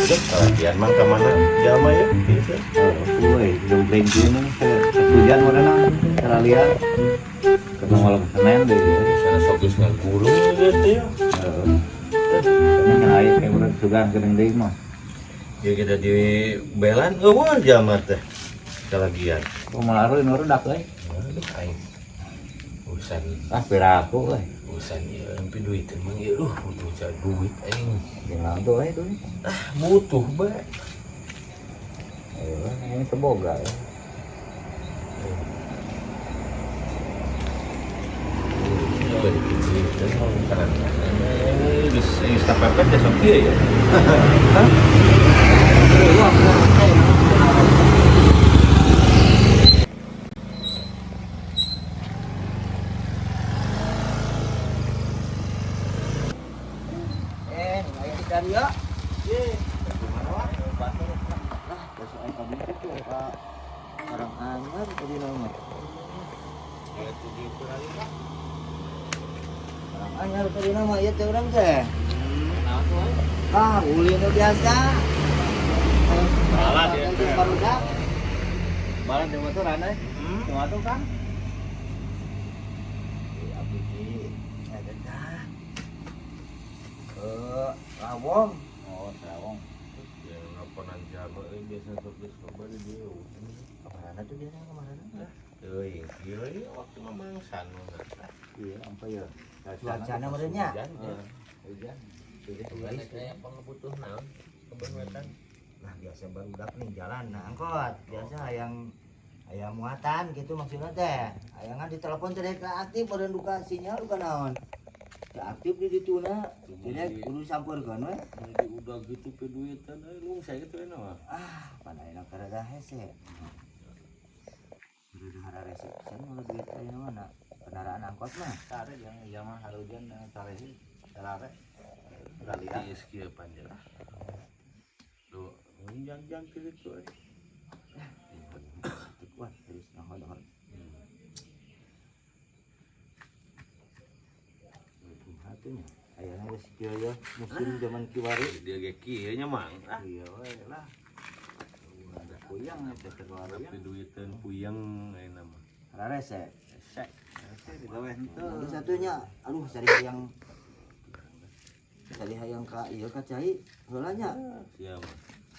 Latihan mang ka mana jalma ya gitu. Woi, jompleng kieu mah hujan warna lihat. Ketemu malam Senin deh. Sana sok geus ngagulung gitu ya. Heeh. Kan aya kayak urang sugan geuning deui mah. Ya kita di belan eueuh jalma teh. Kalagian. Kumaha nu dak euy. Aduh aing. Urusan Ah piraku euy. Urusan ieu sampai duit emang ieu butuh cari duit aing. Jeung naon tuh euy duit. Ah butuh bae. Ayo, ini teboga ya. Geus kapepet ya sok ieu ya. Eh, ayo kita ya. Lah, besok aing kabeh itu orang anyar tadi nama. Orang anyar tadi nama ieu teh urang teh. Ah, ulin nu biasa. Salah dia. Itu barudak. Balan di motoran euy. Cuma tuh kan. Abdi di eta tah. Lawong. Oh, Sarawong. Ya nelponan jalma euy biasa sok geus loba di dieu. Kemana tuh biasanya kemana? Teuing kieu ieu waktu mamangsan. Iya, apa ya? Cuacana merenya. Hujan ya. Hujan. Turis Kayak pangabutuh naon kebun wetan. Nah, biasa barudak nih jalan nah angkot. Biasa hayang hayang muatan gitu maksudnya teh. Hayangan ditelepon teh rek aktif badan duka sinyal duka naon. Teu aktif di dituna. Jadi kudu sampeurkeun we. Jadi udah gitu pe duitan euy lu saya gitu enak mah. Ah, pan ayeuna karada hese. Kudu hararese pisan mun duit ayeuna mah na kendaraan angkot mah. Sare jeung ieu mah harujan sare sih. Sare. Lihat. Tiis kieu panjang. Duh, jang-jang kieu euy. Teu kuat terus naon-naon. Kumaha tuh nya? Ayeuna geus kieu ya musim zaman kiwari. Dia ge kieu nya mang. Ah, Iya we lah. Ada puyang teh keluar ya. tapi duitan puyeng ayeuna mah. Hararese. Hese. Hese digawe henteu. Lagi satunya, aduh sari hayang ka ieu ka cai heula nya. Sia mah.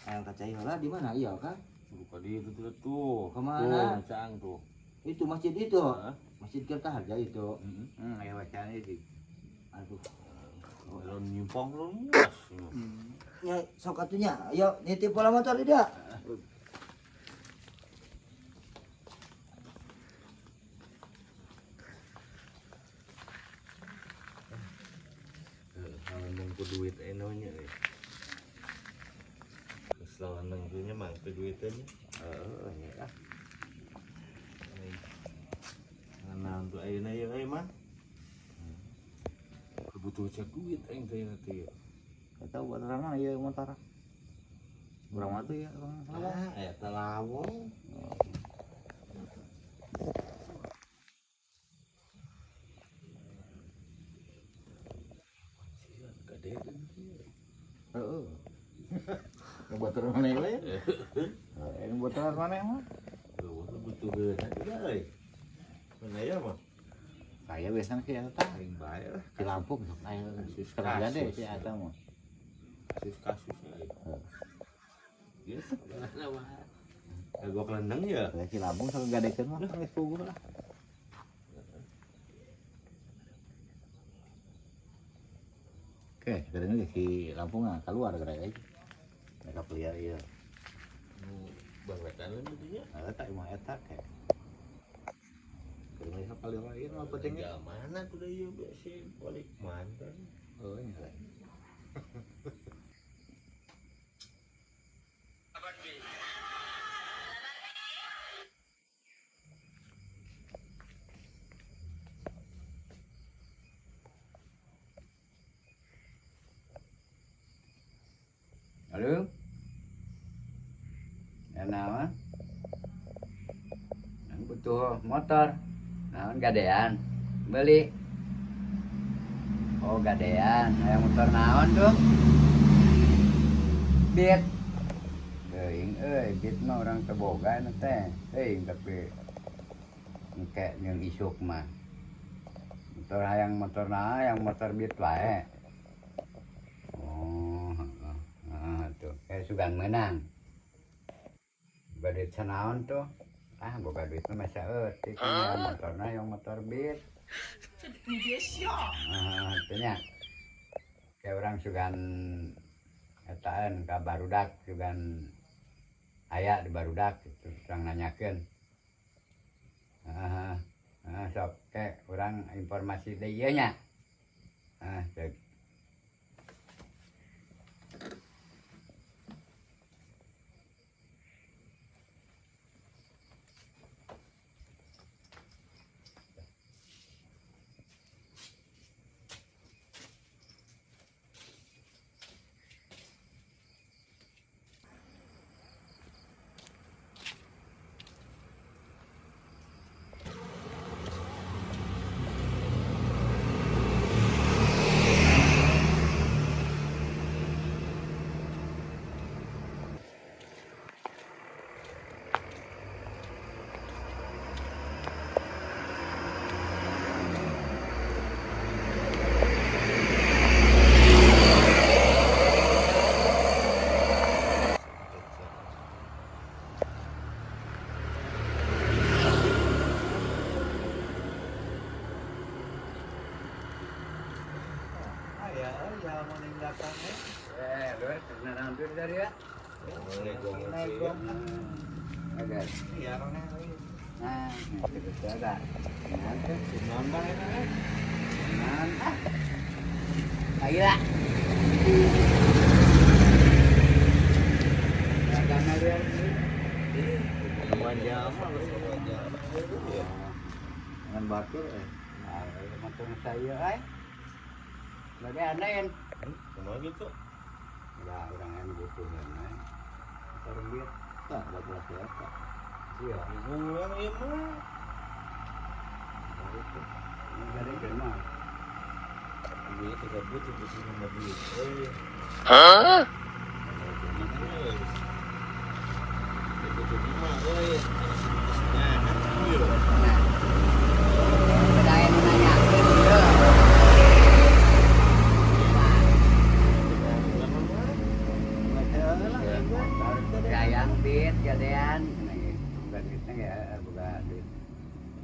Hayang ka cai heula di mana iya ka? Buka di itu tuh tuh. Kemana? Tuh, caang tuh. Itu masjid itu. Hah? Masjid Kertaharja itu. Heeh. Aya wacana iki. Aduh. Lo nyimpang lo muas. Nya sok atunya, ayo nitip pola motor dia. Kalau nunggu duit enonya euy. Geus lawan nunggunya mah pe duitan. Heeh, ya. Nah, untuk ayeuna ieu euy mah. Kebutuhan cek duit aing teh teh. Eta baturan mana ieu motor? Urang mah tuh ya, urang Sarawak. Ah, eta lawong. Gede Heeh. Nu baturan mana we? Heeh, nu baturan mana mah? Eueuh butuh heula juga euy. Mana ya mah? Kaya biasana kieu eta tah. Aing bae lah. Di Lampung sok aya kerja deh si eta mah. Kasus-kasus euy. Gitu. Kagok lendeng ya. Kayak si Lampung sok gadekeun mah geus puguh lah. Oke, kadang si Lampung ah keluar gara aja. Mereka pelia ieu. Nu bangwetan gitu nya. Eta imah eta kayak. Kadang sok kali ieu mah pentingnya. Tinggal mana tuh da ieu biasa balik mantan. Oh, iya. Halo. Ya naon? Nang butuh motor. Naon gadean? Beli. Oh, gadean. Aya motor naon tuh? Beat. Teuing euy, beat mah urang teu boga na teh. Teuing tapi engke jeung isuk mah. Motor hayang motor nah, yang motor beat wae. Oh, heeh. Heeh tuh. Kayak sugan meunang. Boga duit sanaon tuh? Ah, boga duit mah masa eutik motorna yang motor beat. Ah, teu nya. Kayak orang sugan etaan ka barudak sugan aya di barudak gitu urang nanyakeun. Heeh. Heeh, sok ke urang informasi deui ieu nya. Ah, ceuk. Aya euy jalma ning datang eh. Eh, lu pernah hampir dari ya? Naik gong. Ada. Iya rone euy. Nah, itu ada. Nah, tuh. Nambah eta eh. Nah, ah. Lagi lah. Ada ngalian ini. Jalma lu jalma. Iya. Ngan batur eh. Nah, motor saya ay. Bade anain. Kumaha gitu? Ya, orang yang butuh kan. Motor beat. Tah batur eta. Iya. Urang ieu mah. Gade mah. Duit teh butuh tuh sih nambah duit. Euy. Hah? Butuh mah euy. Nah, ieu. Nah. Beda nu nanyakeun ieu. Gayang beat gadean. Boga duitnya ya, boga duit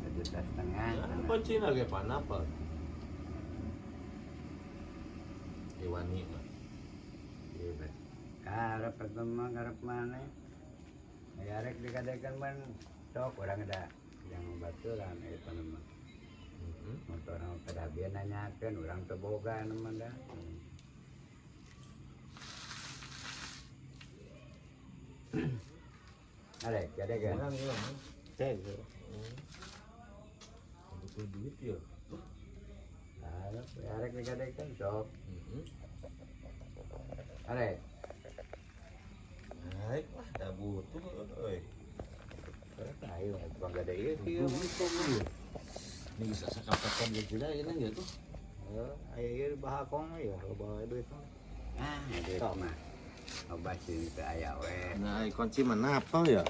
1,5 juta. Apa Cina ge panapa? Iwani mah. Iya, bet. Karep eta mah karep maneh. Aya rek digadekeun mah sok urang da yang baturan eta mah. Motor mah pada bieu nanyakeun urang teu boga anu mah da. Arek gadekeun. Urang ieu mah. Cek. Butuh duit ya. Karep arek digadekeun sok. Arek. Naik lah, dah butuh euy. Ayo bang gade ieu kieu. Ini bisa sakapekan gitu lah ini gitu. Heeh, aya ieu bahakong ya loba we duit mah. Ah, duit mah. Loba sih teu aya we. Nah, kunci mana apa ya?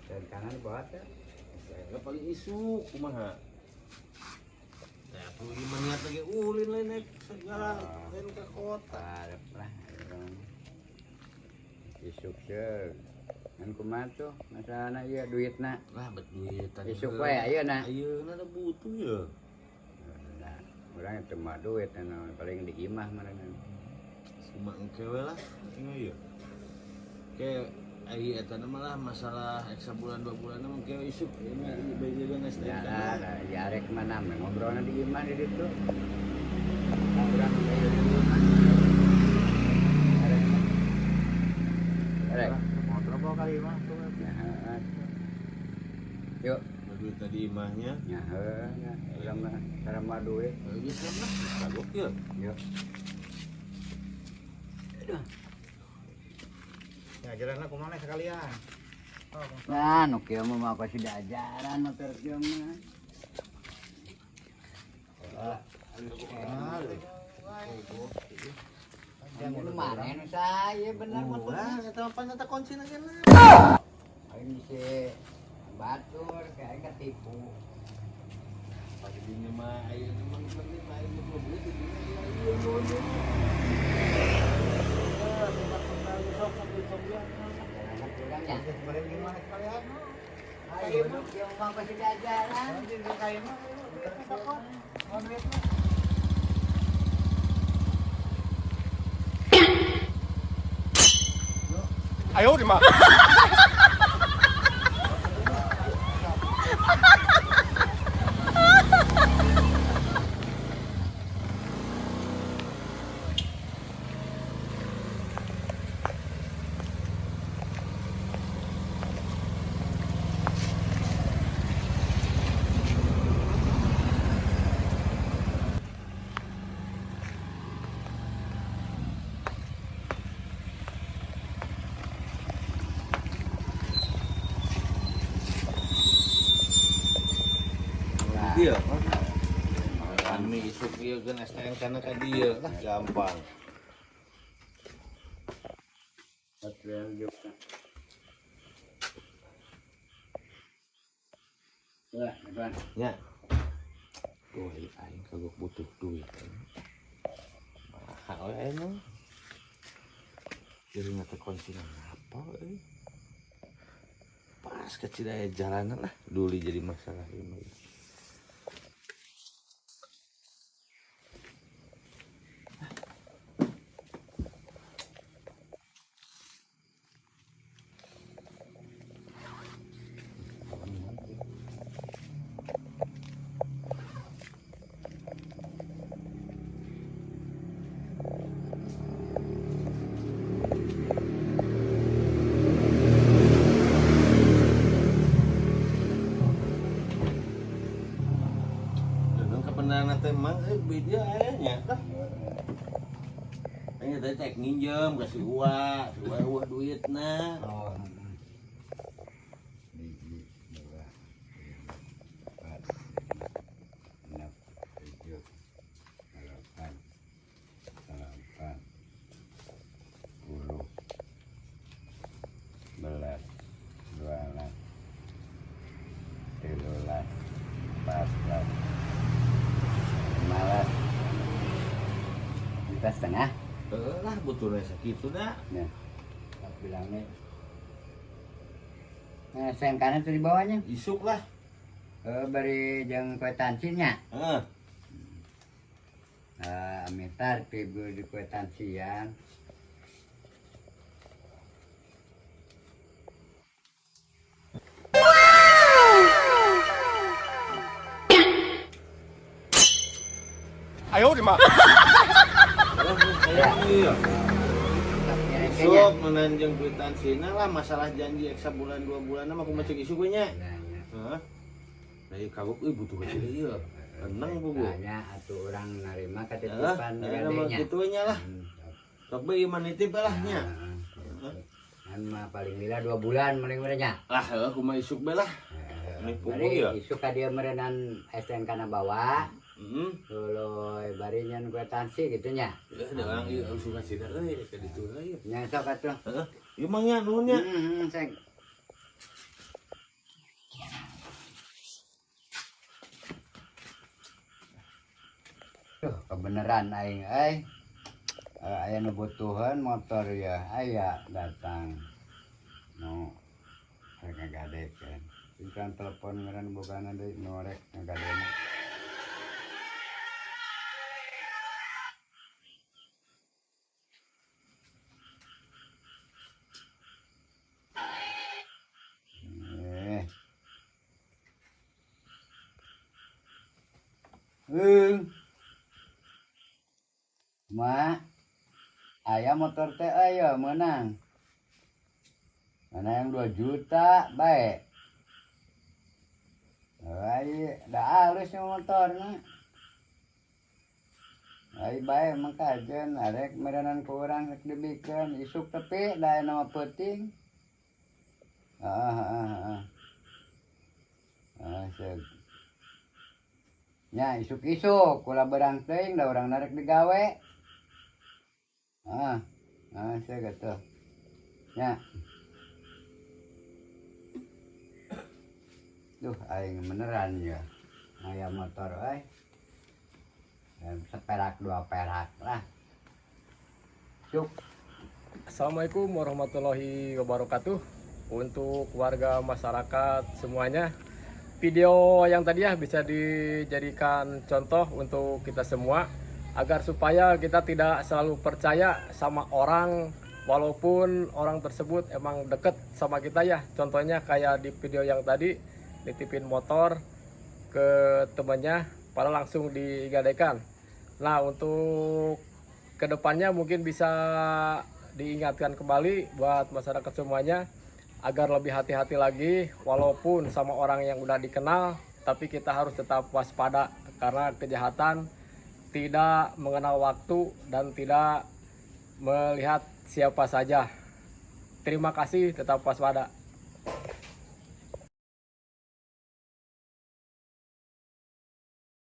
Dan kanan bawa teh. Saya paling isu kumaha. Nah, perlu gimana niat lagi ulin lain naik segala lain ke kota. Karep lah. Urang. Isuk seuk. Ngan kumaha tuh masalahna ieu duitna. Lah, bet duit tadi. Isuk we ayeuna. Ayeuna da butuh ya. Nah, urang teu mah duit anu paling di imah meureun. Cuma engke we lah, ieu ya. Ke ai eta mah lah masalah ek sabulan 2 bulan mah engke isuk ieu mah bae juga Ya, STNK. lah, ya rek mana mah ngobrolna di imah di ditu. Urang di imah. Arek. Arek. Motor bawa kali mah tuh. Ya, heeh. Yuk. Duit tadi imahnya. Ya, heuh, nya. Urang mah cara mah duit. Geus lah, kagok ya. Yuk. Ya jalan lah kumaha sekalian. Oh, Nah, nu kieu mah mah pasti diajaran motor kieu mah. ah, Jangan mana nu saya bener motor. Ulah, eta mah pan eta kuncina kena. Aing bisi batur kayak ketipu. Pagi dinya mah aya memang penting mah aya butuh duit di dinya ieu ieu ieu. Anak urang nya. Kemarin gimana kalian? Ayo nu kieu mah pasti diajaran. Iya. Kami isuk ieu geun STNK kana ka dieu lah gampang. Betul juga. Wah, depan. Nya. Duh, aing kagok butuh duit. Mahal we aing mah. Jadi ngata kuncinya apa euy. Pas kecil aya jalanan lah, duli jadi masalah ini. Dengan kebenaran teh mang euy beda aya nya tah. Aing teh tek nginjem ka si Uwa, si Uwa eueuh duitna. Oh. Hiji, dua, tiga, empat, lima, enam, tujuh, delapan, delapan, 10, 11, 12, 13, 14, 15, 1,5 juta. Heuh lah butuhna sakitu da. Nah, tak bilangnya. Nah, STNK-nya tuh di bawahnya. Isuk lah. Bari jeung kwitansinya. Heeh. Amitar pibu di kwitansian. Iya. Kayaknya. Isuk menanjeng kwitansi lah masalah janji ek sabulan dua bulan mah kumaha cek isuk we nya. Heeh. Da ieu kagok euy butuh kecil ieu. Tenang bubu. Tanya atuh urang narima Heeh, katitipan aya mah gadenya. kitu we nya lah. Sok bae ieu mah nitip lah nya. Kan mah paling lila 2 bulan paling merenya. Lah heuh kumaha isuk bae lah. Ini pugu Bari ya. isuk ka dia merenan STNK na bawa. Heeh. Tuluy bari nyen kwitansi gitu nya. Ya da urang ieu isuk ka sida euy ka ditu euy. Nya sok atuh. Heeh. Ieu mah nya nuhun nya. Seng. Duh, kebenaran aing euy. Aya nu butuhan motor ya, aya datang. Nu rek ngagadekeun. Kan telepon ngaran bogana deui nu rek ngagadena. Eh. Ma, aya motor teh ayo menang. Mana yang 2 juta baik. Ai, dah halus motorna. Ai bae mangkajeun arek merenan ku urang rek dibikeun isuk tepi da aya nama peuting. Heeh. Ah, seug. Nya isuk-isuk kula berang teuing da urang narek digawe. Ah, ah saya gitu. Ya. Duh, aing beneran ya. Aya motor euy. Seperak dua perak lah. Cuk. Assalamualaikum warahmatullahi wabarakatuh. Untuk warga masyarakat semuanya, video yang tadi ya bisa dijadikan contoh untuk kita semua agar supaya kita tidak selalu percaya sama orang walaupun orang tersebut emang deket sama kita ya. Contohnya kayak di video yang tadi, nitipin motor ke temannya, padahal langsung digadaikan. Nah, untuk kedepannya mungkin bisa diingatkan kembali buat masyarakat semuanya agar lebih hati-hati lagi. Walaupun sama orang yang udah dikenal, tapi kita harus tetap waspada karena kejahatan tidak mengenal waktu dan tidak melihat siapa saja. Terima kasih, tetap waspada.